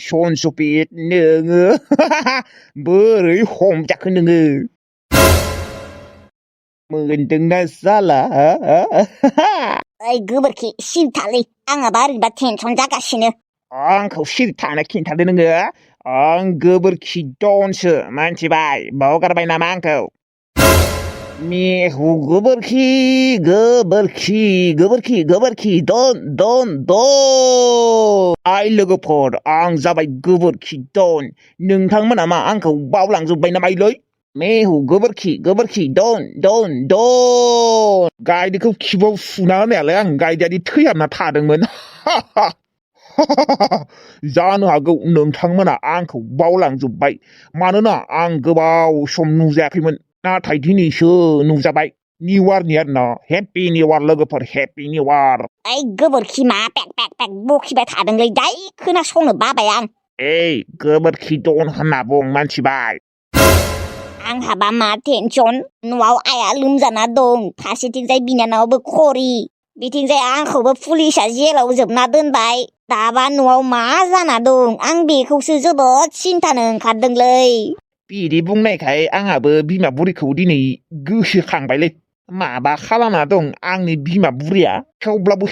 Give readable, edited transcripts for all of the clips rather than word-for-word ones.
सनसफित नोङो बोरै हमजाखो नोङो मोनदोंना साला ओइ गोबोरखि सिरिथालै आंहा बोरैबा टेनसन जागासिनो आंखौ सिरि थानो खिन्थादो नोङो आं गोबोरखि दनसो मिन्थिबाय बावगारबाय नामा आंखौ मेहु गोबोरखि दन आइ लोगोफोर आं जाबाय गोबोरखि दन नोंथांमोना मा आंखौ बावलांजोब्बाय नामालै मेहु गोबोरखि दन गायदेरखौ खिबाव सुना होनायालाय आं गायदेरादि थैहाबना थादोंमोन जानो हागौ नोंथांमोना आंखौ बावलांजोब्बाय मानोना आं गोबाव सम नुजायाखैमोन नाथाय दिनैसो नुजाबाय निउ इयारनि आरोना हेपि निउ इयार लोगोफोर हेपि निउ इयार ओइ गोबोरखि मा पेक बखिबाय थादोंलै दाय खोनासंनो बाबाय आं ओइ गोबोरखि दन होनना बुं मिन्थिबाय आंहाबा मा टेनसन न'आव आइया लोमजाना दं फारसेथिंजाय बिनानावाबो खरि बिथिंजाय आंखौबो पुलिसा जेलाव जोबना दोनबाय दाबा न'आव मा जाना दं आं बेखौसो जोबोद सिन्थानो ओंखारदोंलै बिदि बुंनायखाय आंहाबो बिमा बुरिखौ दिनै गोसोखांबायलै माबा खालामना दं आंनि बिमा बुरिया थेवब्लाबो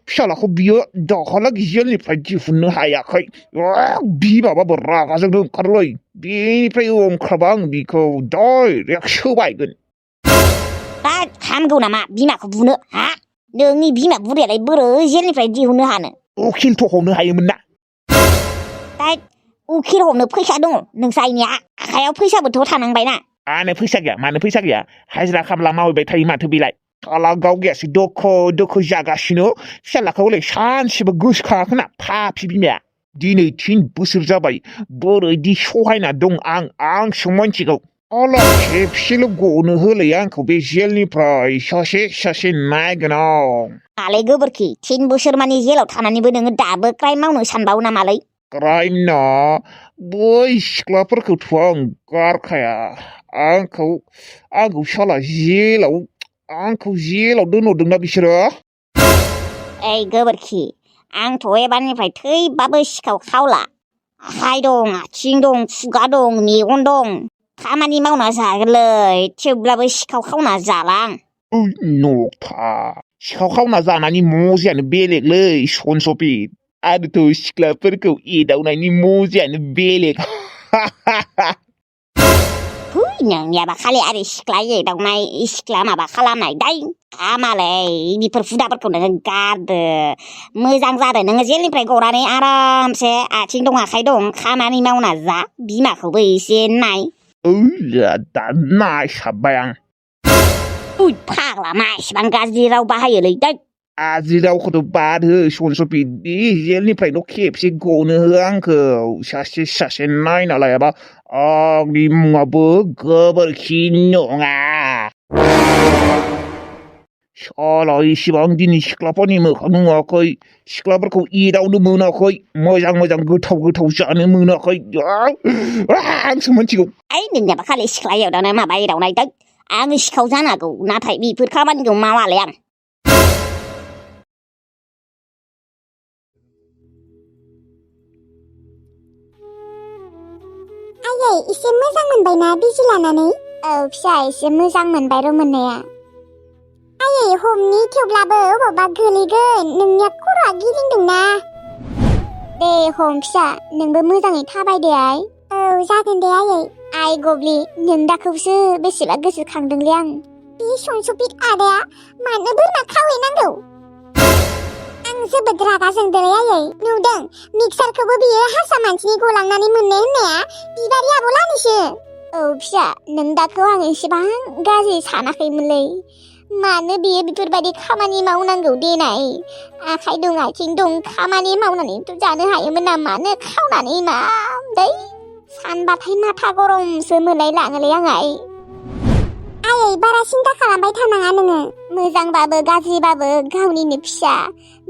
फिसालाखौ बियो दाखालागै जेलनिफ्राय दिहुननो हायाखै बिमाबाबो रागा जोंनो ओंखारोलै बेनिफ्राय ओंखारबा आं बिखौ डाइरेक्ट सोबायगोन दा हामगौ नामा बिमाखौ बुनो हा नोंनि बिमा बुरियालाय बोरै जेलनिफ्राय दिहुननो हानो उखिलथ' हमनो हायोमोन ना दा उखिल हमनो फैसा दङ नोंसानिया आखायाव फैसाबोथ' थानांबायना मानो फैसा गैया हाजिरा खामला मावबाय थायो माथो बेलाय खाला गावगायासो दोखो जागासिनो फिसालाखौ हले सानसेबो गोसोखाङाखैना फाफि बिमाया दिनै 3 बोसोर जाबाय बोरैदि सहायना दं आंसो मिन्थिगौ अला खेबसेल' गनो होलै आंखौ बे जेलनिफ्राय सासे नायगोन आं मालै गोबोरखि 3 बोसोर मानि जेलाव थानानैबो नोङो दाबो क्राइम मावनो सानबावो नामालै क्राइम ना बै सिख्लाफोरखौथ' आं गारखाया आंखौ साला आंखौ जेलाव दोनहरदोंना बिसोरो ओइ गोबोरखि आंथ' एबारनिफ्राय थैबाबो सिखाव खावला आखाइ दं आथिं दं खुगा दं मेगन दं खामानि मावना जागोनलै थेवब्लाबो सिखाव खावना जाला आं न'था सिखाव खावना जानायनि मजायानो बेलेगलै सनसफित आरोथ' सिख्लाफोरखौ एदावनायनि मजायानो बेलेग नोंनियाबा खालि आरो सिख्ला एदावनाय सिख्ला माबा खालामनाय दाय हामालै बेफोर हुदाफोरखौ नोङो गारदो मोजां जादो नोङो जेलनिफ्राय गनानै आरामसे आथिं दं आखाइ दं खामानि मावना जा बिमाखौबो एसे नाय दा नायसाबबाय आं फाग्ला मा इसिबां गाज्रि राव बाहायोलै दै गाज्रि रावखौथ' बाद हो सनसफित बे जेलनिफ्रायनो खेबसे गनो हो आंखौ सासे नायना लायाबा आंनि मुङाबो गोबोरखि नङा साला इसिबां दिनै सिख्लाफोरनि मोखां नुवाखै सिख्लाफोरखौ एदावनो मोनाखै मोजां गोथाव जानो मोनाखै आंसो मिन्थिगौ ओइ नोंनियाबा खालि सिख्ला एदावनाय माबा एदावनाय दै आङो सिखाव जानो हागौ नाथाय बेफोर खामानिखौ मावालै आं आयै एसे मोजां मोनबायना बिजि लानानै औ फिसा एसे मोजां मोनबाय र' मोननाया आयै हमनि थेवब्लाबो अबावबा गोलैगोन नोंनिया खर'आ गिदिंदोंना दे हम फिसा नोंबो मोजाङै थाबायदे आइ औ जागोन दे आइ गब्लि नों दाखौसो बेसेबा गोसोखांदोंलै आं बे सनसफित आदाया मानो बोरमा खावहैनांगौ आं जोबोद रागा जोंदोंलै आयै नुदों मिक्सारखौबो बियो हारसा मानसिनि गलांनानै मोननाय होननाया बिबारि आब'लानिसो औ फिसा नों दाखौ आं एसेबां गाज्रि सानाखैमोनलै मानो बियो बेफोरबायदि खामानि मावनांगौ देनाय आखाइ दं आथिं दं खामानि मावनानैथ' जानो हायोमोन ना मानो खावनानै दै सानबाथाय माथा गरमसो मोनलाय लाङोलै आंहाय आयै बारा सिन्था खालामबाय थानाङा नोङो मोजांबाबो गाज्रिबाबो गावनिनो फिसा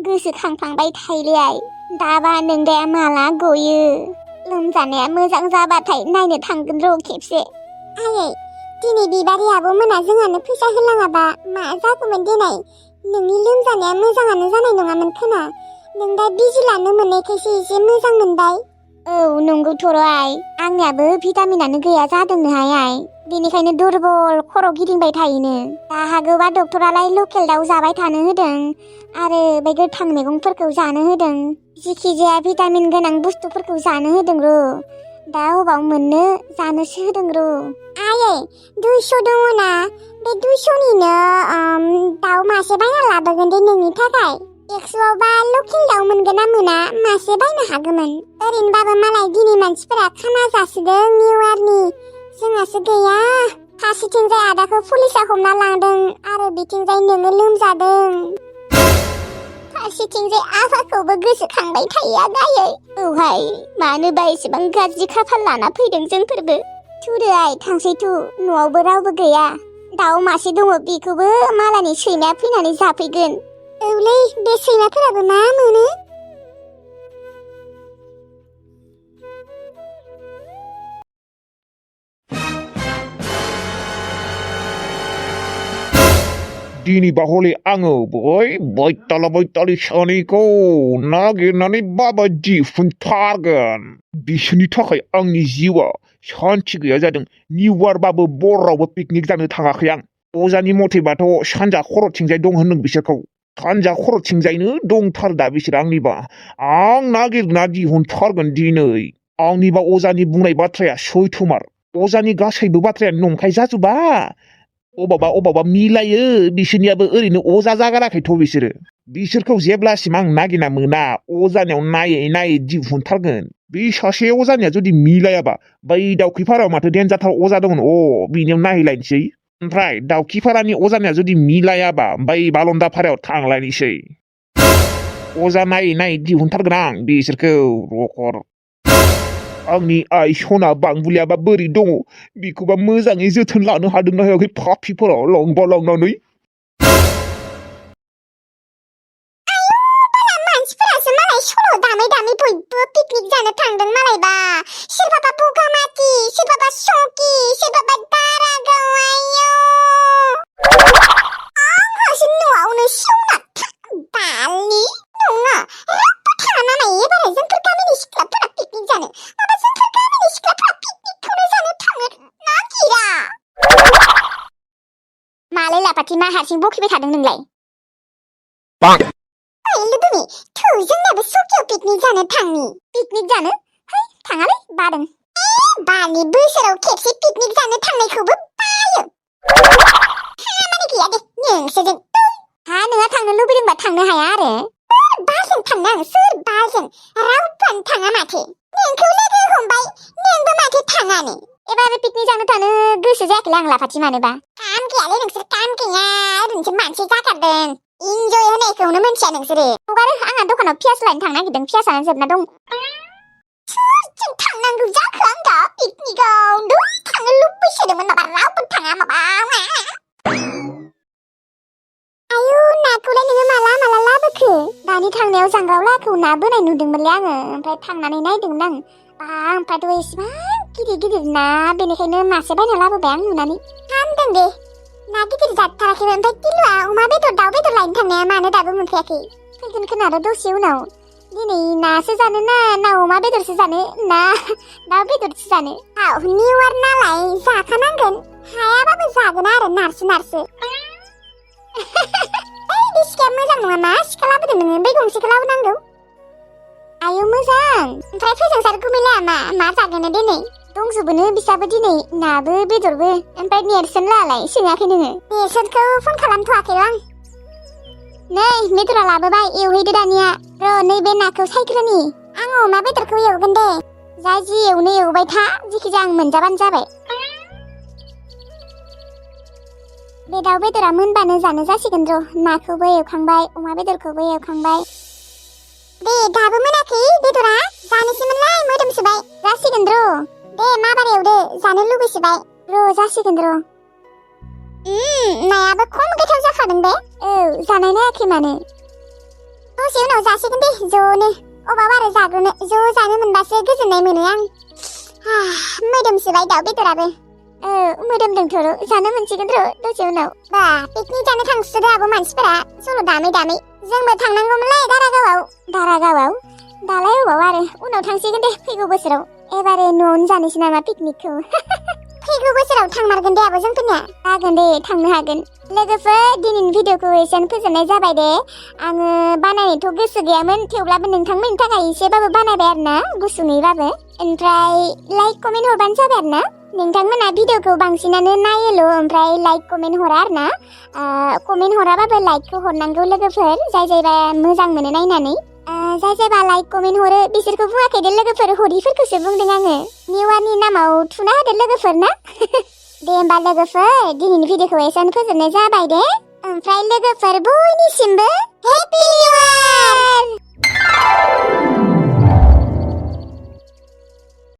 गोसोखांफ्लांबाय थायोलै आइ दाबा नोंदाया माला गयो लोमजानाया मोजां जाबाथाय नायनो थांगोन र' खेबसे आयै दिनै बिबारि आब'मोना जोंहानो फैसा होलाङाबा मा जागौमोन देनाय नोंनि लोमजानाया मोजाङानो जानाय नङामोन खोना नों दा बिजि लानो मोननायखायसो एसे मोजां मोनबाय। औ नंगौथ'र' आइ, आंनियाबो भिटामिनानो गैया जादोंनोहाय आइ, बेनिखायनो दुरबल खर' गिदिंबाय थायोनो। दा हागौबा डक्टरालाय लकेल दाउ जाबाय थानो होदों आरो बे गोथां मैगंफोरखौ जानो होदों, जिखि जाया भिटामिन गोनां बुस्थुफोरखौ जानो होदों र'। दा अबाव मोननो जानोसो होदों र'। आयै 200 दङ ना, बे 200निनो दाउ मासे बायना लाबोगोन दे नोंनि थाखाय। 100आवबा लकेल दाउ मोनगोन ना मोना मासे बायनो हागौमोन। ओरैनोबाबो मालाय दिनै मानसिफोरा खाना जासिदों निउ इयारनि, जोंहासो गैया। फारसेथिंजाय आदाखौ पुलिसा हमना लांदों आरो बिथिंजाय नोङो लोमजादों। फारसेथिंजाय आफाखौबो गोसोखांबाय थायो आदायै। औहाय, मानोबा एसेबां गाज्रि खाफाल लाना फैदों जोंफोरबो। थुदो आइ थांसै थु, न'आवबो रावबो गैया। दाउ मासे दङ, बेखौबो मालायनि सैमाया फैनानै जाफैगोन। औलै, बे सैमाफोराबो मा मोनो। दिनैबा हले आङो बै बैतालि सानैखौ नागिरनानै बाबा दिहुनथारगोन। बिसोरनि थाखाय आंनि जिउआ सान्थि गैया जादों। निउ इयारबाबो बरावबो पिकनिक जानो थाङाखै आं। अजानि मथेबाथ' सानजा खर'थिंजाय दं होनदों बिसोरखौ। सानजा खर'थिंजायनो दंथार दा बिसोर आंनिबा। आं नागिरना दिहुनथारगोन दिनै। आंनिबा अजानि बुंनाय बाथ्राया सैथोमार। अजानि गासैबो बाथ्रायानो नंखाय जाजोबा। अबावबा मिलायो, बिसोरनियाबो ओरैनो अजा जागाराखैथ' बिसोरो। बिसोरखौ जेब्लासिम आं नागिरना मोना अजानियाव नायै दिहुनथारगोन। बे सासे अजानिया जुदि मिलायाबा बै दाउखिफारायाव माथो देनजारथार अजा दंमोन, बिनियाव नायहैलायनोसै। ओमफ्राय दाउखिफारानि अजानिया जुदि मिलायाबा बै बालन्दाफारायाव थांलायनोसै। अजा नायै दिहुनथारगोन आं बिसोरखौ। रखर आंनि आइ सना बांबुलियाबा बोरै दङ, बिखौबा मोजाङै जोथोन लानो हादोंना हायाखै पापिफोरा लांबा लांनानै। मानसिफोरासो मालाय सल' दामै बयबो पिकनिक जानो थांदों मालायबा। सोरबाबा बगामाथि, सोरबाबा सकि, सोरबाबा दारागाव। आयौ आंहासो न'आवनो सेवना बालि नङा, रावबो थाङा नामा एबारै जोंफोर गामिनि सिख्लाफोरा पिकनिक जानो। माबा जोंफोर गामिनि सिख्लाफोरा पिकनिकखौनो जानो थांनो नागिरा। मालाय लापाथि मा हारसिं बखिबाय थादों नोंलाय? लोगोनि थौ, जोंनाबो सकियाव पिकनिक जानो थांनि। पिकनिक जानो? है थाङालै, बादों। बालि बोसोराव खेबसे पिकनिक जानो थांनायखौबो बायो। खामानि गैया दे नोंसोरजों। हा, नोंहा थांनो लुबैदोंबा थांनो हाया आरो। सोर बाजों थांनो आं, सोर बाजों? रावबोआनो थाङा माथो। नोंखौ लोगो हमबाय, नोंबो माथो थाङानो। एबार पिकनिक जानो थानो गोसो जायाखैलै आं लापाथि मानोबा। काम गैयालै नोंसोर, काम गैया। ओरैनोसो मानसि जाथारदों। इन्जय होनायखौनो मोनथिया नोंसोरो। हगारो, आंहा दखानाव पियास लायनो थांनो नागिरदों, पियासानो जोबना दं। सोरजों थांनांगौ जाखो आं दा पिकनिकआव? दहाय थांनो लुबैसोदोंमोन, माबा रावबो थाङा माबा। आयु, नाखौलाय नोङो माला लाबोखो? दानि थांनायाव जांगावलाखौ ना बोनाय नुदोंमोनलै आङो, ओमफ्राय थांनानै नायदोंमोन आं। ओमफ्रायथ' एसेबां गिदिर ना, बेनिखायनो मासे बायना लाबोबाय आं नुनानै। हामदों दे, ना गिदिर जाथाराखैमोन। ओमफ्राय तिलुआ अमा बेदर दाउ बेदर लायनो थांनाया मानो दाबो मोनफैयाखै? फैगोन खोनारो दसे उनाव। दिनै नासो जानो ना अमा बेदरसो जानो ना दाउ बेदरसो जानो? निउ इयार नालाय जाखानांगोन, हायाबाबो जागोन आरो नारसो। बे सिखाया मोजां नङा, मा सिखा लाबोदों नोङो? बै गंसेखौ लाबोनांगौ। आयौ मोजां। ओमफ्राय फैसांसार गुमैलाया मा जागोन दिनै? दंजोबोनो बिसाबो दिनै, नाबो बेदरबो। ओमफ्राय नेरसोन लालाय सोङाखै नोङो? नेरसोनखौ फन खालामथ'वाखै आं। नै बेदरा लाबोबाय, एवहैदो दानिया। र' नैबे नाखौ सायग्रोनि। आं अमा बेदरखौ एवगोन दे। जा जि एवनो एवबाय था, जिखिजाया आं मोनजाबानो जाबाय। बे दाउ बेदरा मोनबानो जानो जासिगोन र'। नाखौबो एवखांबाय, अमा बेदरखौबो एवखांबाय। दे दाबो मोनाखै बेदरा? जानोसैमोनलाय, मोदोमसोबाय। जासिगोन र'। दे माबार एवदो, जानो लुबैसोबाय। र' जासिगोन र'। नायाबो खम गोथाव जाखादों बे। औ, जानाय नायाखै मानो? दसे उनाव जासिगोन दे ज'नो। अबाव आरो जाग्रोनो, ज' जानो मोनबासो गोजोननाय मोनो आं। मोदोमसोबाय दाउ बेदराबो। औ मोदोमदोंथ' र', जानो मोनसिगोन र' दसे उनाव। बा पिकनिक जानो थांसोदो आब' मानसिफोरा सल' दामै। जोंबो थांनांगौमोनलै दारागावआव। दारागावआव दालाय अबाव आरो उनाव थांसिगोन दे फैगौ बोसोराव एबारे न'आवनो जानोसै नामा पिकनिकखौ फैगौ बोसोराव थांमारगोन दे आब' जोंफोरनिया जागोन दे थांनो हागोन लोगोफोर दिनैनि भिडिअखौ एसेयावनो फोजोबनाय जाबाय दे आङो बानायनोथ' गोसो गैयामोन थेवब्लाबो नोंथांमोननि थाखाय एसेबाबो बानायबाय आरोना गुसुङैबाबो ओमफ्राय लाइक कमेन्ट हरबानो जाबाय आरोना नोंथांमोना भिडिअखौ बांसिनानो नायोल' ओमफ्राय लाइक कमेन्ट हरा आरोना कमेन्ट हराबाबो लाइकखौ हरनांगौ लोगोफोर जाय जायबा मोजां मोनो नायनानै जाय जायबा लाइक कमेन्ट हरो बिसोरखौ बुङाखै दे लोगोफोर हरिफोरखौसो बुंदों आङो निवानि नामाव थुना होदो लोगोफोर ना दे होमबा लोगोफोर दिनैनि भिडिअखौ एसेयावनो फोजोबनाय जाबाय दे ओमफ्राय लोगोफोर बयनिसिमबो हेपि निउ इयार